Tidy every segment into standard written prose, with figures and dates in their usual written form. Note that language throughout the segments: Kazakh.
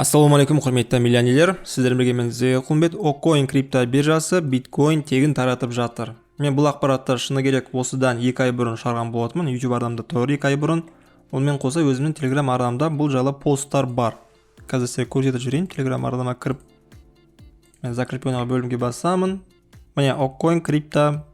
Ассалаумағалейкум, құрметті миллионерлер! Сіздермен бірге мен, Зея Құлымбет. Окоин крипто биржасы биткоин тегін таратып жатыр. Мен бұл ақпаратты, шыны керек, осыдан 2 ай бұрын шығарған болатынмын. YouTube арнамда тұр 2 ай бұрын. Онымен қоса өзімнің Телеграм арнамда бұл жайлы посттар бар. Қазір сіздерге көрсетіп жіберейін. Телеграм арнама кіріп, мен закрепленный бөлімге басамын. Міне, Окоин крипто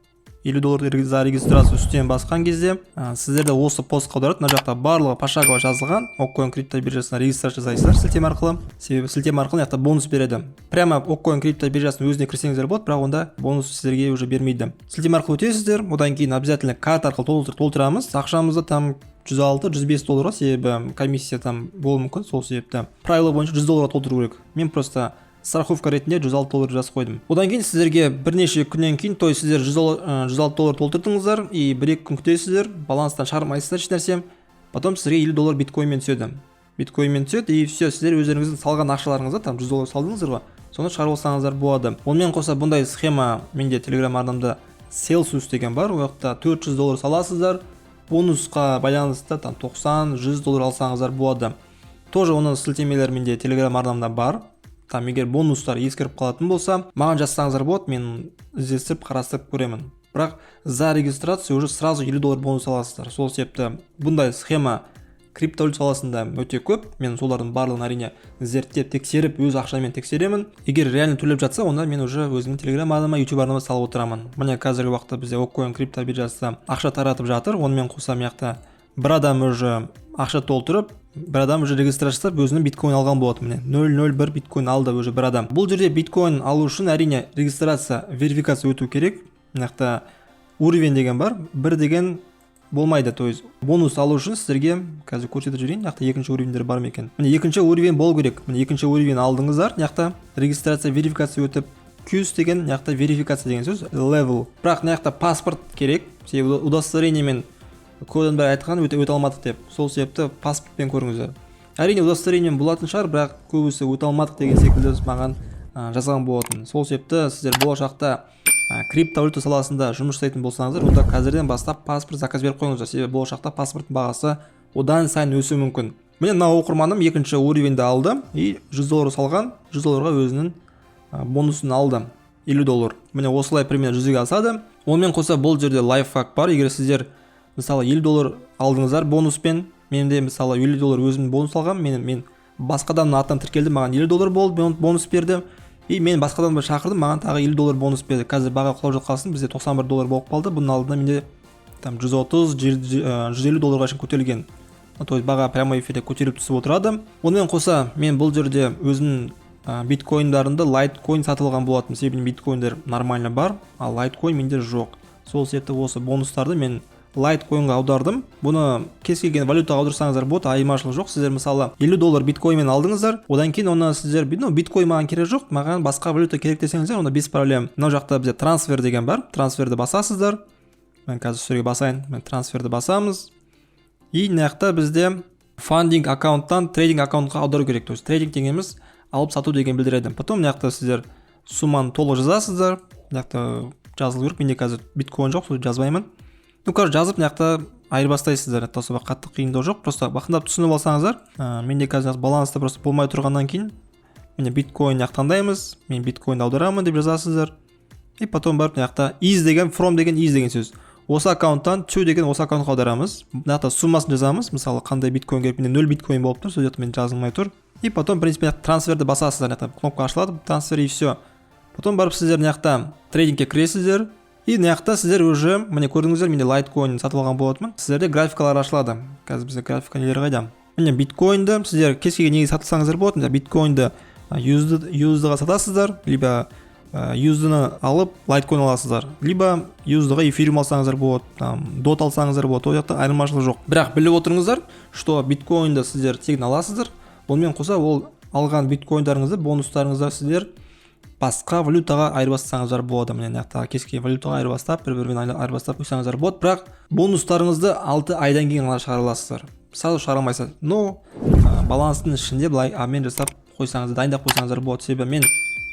50 доллар за регистрацию үстінен басқан кезде сіздерді осы постқа аударады. Мына жақта барлығы пошагово жазылған. Окоин крипто биржасына регистрация жасайсыздар сілтеме арқылы, себебі сілтеме арқылы мына жақта бонус береді. Прямо Окоин крипто биржасының өзіне кірсеңіздер болады, бірақ онда бонус сіздерге уже бермейді. Сілтеме арқылы өтесіздер. Одан кейін обязательно карта арқылы толтырамыз ақшамызды, там 106-105 долларға, себебі комиссия там болуы мүмкін. Сол себепті правила бойынша 100 долларға толтыру керек. Мен просто страховка ретінде 106 доллар жазып қойдым. Одан кейін сіздерге бірнеше күннен кейін, то есть сіздер 106 доллар толтырдыңыздар и 1-2 күн күтесіздер, баланстан шығармайсыздар ешнәрсе. Потом сіздерге 50 доллар биткоинмен түседі. Биткоинмен түседі, и все, сіздер өздеріңіздің салған ақшаларыңызды, там 100 доллар салдыңыздар ғой, соны шығарып алсаңыздар болады. Онымен қоса бұндай схема менде Телеграм арнамда Celsius деген бар. Ол жақта 400 доллар саласыздар, бонусқа байланысты там 90-100 доллар алсаңыздар болады. Тоже оның сілтемелері менде Телеграм арнамда бар. Там егер бонустар ескіріп қалатын болса, маған жазсаңыздар болады, мен іздестіріп, қарастырып көремін. Бірақ за регистрацию уже сразу 50 доллар бонус аласыздар. Сол себепті бұндай схема криптовалюта саласында өте көп. Мен солардың барлығын, әрине, зерттеп, тексеріп, өз ақшаммен тексеремін. Егер реально төлеп жатса, онда мен уже өзімнің Телеграм арнама, YouTube арнама салып отырамын. Міне, қазіргі уақытта бізде Окоин крипто биржасы ақша таратып жатыр. Онымен қоса мына жақта бір адам уже ақша толтырып, бір адам уже регистрация жасап, өзінің биткоин алған болатын. Міне, 0,01 биткоин алды уже бір адам. Бұл жерде биткоин алу үшін, әрине, регистрация, верификация өту керек. Мына жақта уровень деген бар, бір деген болмайды. То есть бонус алу үшін сіздерге қазір көрсетіп жіберейін, мына жақта екінші уровеньдер бар ма екен. Міне, екінші уровень болу керек. Міне, екінші уровень алдыңыздар. Мына жақта регистрация, верификация өтіп, QS деген мына жақта верификация деген сөз, level. Бірақ мына жақта паспорт керек, себебі удостоверениемен көбінің бәрі айтқан, өте алмадық деп. Сол себепті паспортпен көріңіздер. Әрине, удостоверениемен болатын шығар, бірақ көбісі өте алмадық деген секілді маған жазған болатын. Сол себепті сіздер болашақта криптовалюта саласында жұмыс жасайтын болсаңыздар, онда қазірден бастап паспорт заказ беріп қойыңыздар, себебі болашақта паспорттың бағасы одан сайын өсуі мүмкін. Міне, мына оқырманым екінші уровеньді алды и 100 доллар салған, 100 долларға өзінің бонусын алды, 50 доллар. Міне, осылай примерно жүзеге асады. Онымен қоса бұл жерде лайфхак бар. Егер сіздер, мысалы, 50 доллар алдыңыздар бонуспен, менде, мысалы, 50 доллар өзім бонус алғанмын. Мен басқа адамның атынан тіркелдім, маған 50 доллар болды, бонус берді. И мен басқа адамды шақырдым, маған тағы 50 доллар бонус берді. Қазір баға құлап жатқасын, бізде 91 доллар болып қалды. Бұның алдында менде там 130, 150 долларға шейін көтерілген. Ну, то есть баға прямой эфирде көтеріліп, түсіп отырады. Онымен қоса мен бұл жерде өзімнің биткоиндарымды лайткоин сатып алған болатынмын, себебі биткоиндер нормально бар, ал лайткоин менде жоқ. Сол себепті осы бонустарды мен лайткоинға аудардым. Бұны кез келген валютаға аударсаңыздар болады, айырмашылығы жоқ. Сіздер, мысалы, 50 доллар биткоинмен алдыңыздар, одан кейін оны сіздер, ну, биткоин маған керек жоқ, маған басқа валюта керек десеңіздер, онда без проблем. Мынау жақта бізде трансфер деген бар, трансферді басасыздар. Мен қазір сіздерге басайын. Мен трансферді басамыз, и мына жақта бізде фандинг аккаунттан трейдинг аккаунтқа аудару керек. То есть трейдинг дегеніміз алып сату деген білдіреді. Потом мына жақта сіздер сумманы толық жазасыздар. Мына жақта жазылу керек. Менде қазір биткоин жоқ, сол жазбаймын. Ну, короче, жазып, мына жақта айырбастайсыздар. Это особо қатты қиындығы жоқ, просто жақындап түсініп алсаңыздар. Менде қазір баланста просто болмай тұрғаннан кейін, міне, биткоин мына таңдаймыз. Мен биткоинді аударамын деп жазасыздар. И потом барып мына жақта из деген, from деген из деген сөз, осы аккаунттан, to деген осы аккаунтқа аударамыз. Мына жақта суммасын жазамыз, мысалы, қандай биткоин керек. Менде 0 биткоин болып тұр, сол жақта мен жазылмай тұр. И потом, в принципе, трансферді басасыздар, мына жақта кнопка ашылады, трансфер, и все. Потом барып сіздер мына жақта трейдингке кіресіздер, и мына жақта сіздер уже, міне, көрдіңіздер, менде лайткоин сатып алған болатынмын. Сіздерде графикалар ашылады. Қазір бізде графика нелер қайда? Міне, биткоинді сіздер кез келген неге сатсаңыздар болады. Биткоинді USD-ға сатасыздар, либо USD-ны алып, лайткоин аласыздар, либо USD-ға эфириум алсаңыздар болады, там дот алсаңыздар болады. Ол жақта айырмашылық жоқ. Бірақ біліп отырыңыздар, что биткоинді сіздер тегін аласыздар, онымен қоса ол алған биткоиндарыңызды, бонустарыңызды сіздер басқа валютаға айырбастасаңыздар болады. Міне, мына жақта кез келген валютаға айырбастап, бір бірімен айырбастап қойсаңыздар болады. Бірақ бонустарыңызды 6 айдан кейін ғана шығара аласыздар, сразу шығара алмайсыздар. Но баланстың ішінде былай обмен жасап қойсаңыз, дайындап қойсаңыздар болады. Себебі мен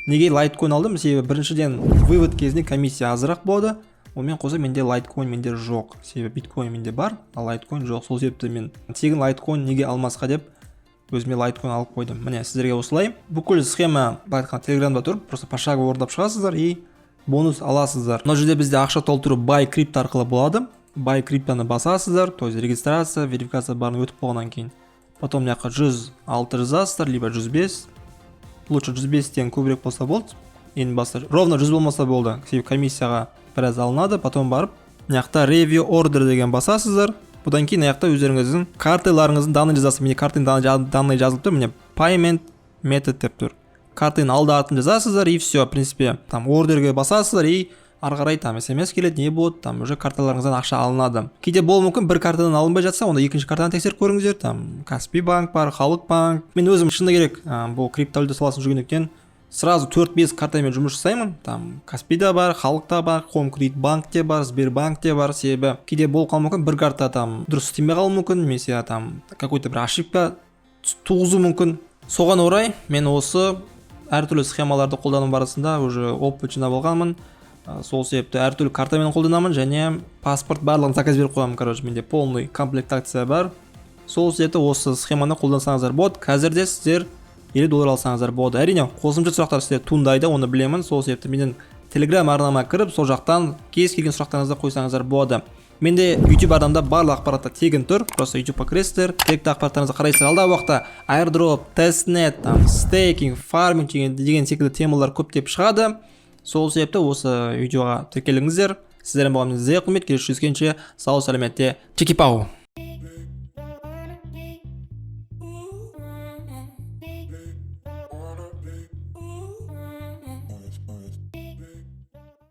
неге лайткоин алдым? Себебі біріншіден, вывод кезінде комиссия азырақ болады. Онымен қоса менде лайткоин менде жоқ, себебі биткоин менде бар, ал лайткоин жоқ. Сол себепті мен тегін лайткоин неге алмасқа деп Өзіме лайткоин алып қойдым. Міне, сіздерге осылай бүкіл схема, былай айтқанда, Телеграмда тұр. Просто пошагово орындап шығасыздар и бонус аласыздар. Мына жерде бізде ақша толтыру Buy Crypto арқылы болады. Buy Crypto ны басасыздар, то есть регистрация, верификация барын өтіп болғаннан кейін, потом мына жаққа 106 жазасыздар либо 105, лучше 105-тен көбірек болса болды, ең басты ровно 100 болмаса болды, себебі комиссияға біраз алынады. Потом барып мына жақта «Review order» деген басасыздар. Бұдан кейін мына жақта өздеріңіздің карталарыңыздың данные жазасыз. Міне, картаның данные жазылып тұр. Міне, «Payment method» деп тұр. Картаның алды артын жазасыздар, и все, в принципе. Там ордерге басасыздар, и ары қарай там СМС келеді, не болады, там уже карталарыңыздан ақша алынады. Кейде болуы мүмкін, бір картадан алынбай жатса, онда екінші картаны тексеріп көріңіздер. Там Каспи банк бар, Халық банк. Мен өзім, шыны керек, бұл криптовалюта саласында жүргендіктен, сразу төрт бес картамен жұмыс жасаймын. Там Каспида бар, Халықта бар, Хоум Кредит банкте бар, Сбербанкте бар. Себебі кейде болып қалуы мүмкін, бір карта там дұрыс істемей қалуы мүмкін немесе там какой то бір ошибка туғызуы мүмкін. Соған орай мен осы әртүрлі схемаларды қолдану барысында уже опыт жинап алғанмын. Сол себепті әртүрлі картамен қолданамын және паспорт, барлығын заказ беріп қоямын. Короче, менде полный комплектация бар. Сол себепті осы схеманы қолдансаңыздар болады. Қазір де сіздер 50 доллар алсаңыздар болады. Әрине, қосымша сұрақтар сізде туындайды, оны білемін. Сол себепті менің Телеграм арнама кіріп, сол жақтан кез келген сұрақтарыңызды қойсаңыздар болады. Менде YouTube арнамда барлық ақпараттар тегін тұр. Просто Ютубқа кіресіздер, керекті ақпараттарыңызды қарайсыздар. Алдағы уақытта airdrop, тестнет, там стейкинг, фарминг деген секілді темалар көптеп шығады. Сол себепті осы видеоға тіркеліңіздер. Сіздермен болған мен, Зе Құрмет. Келесі жүздескенше сау сәлеметте, чеки пау.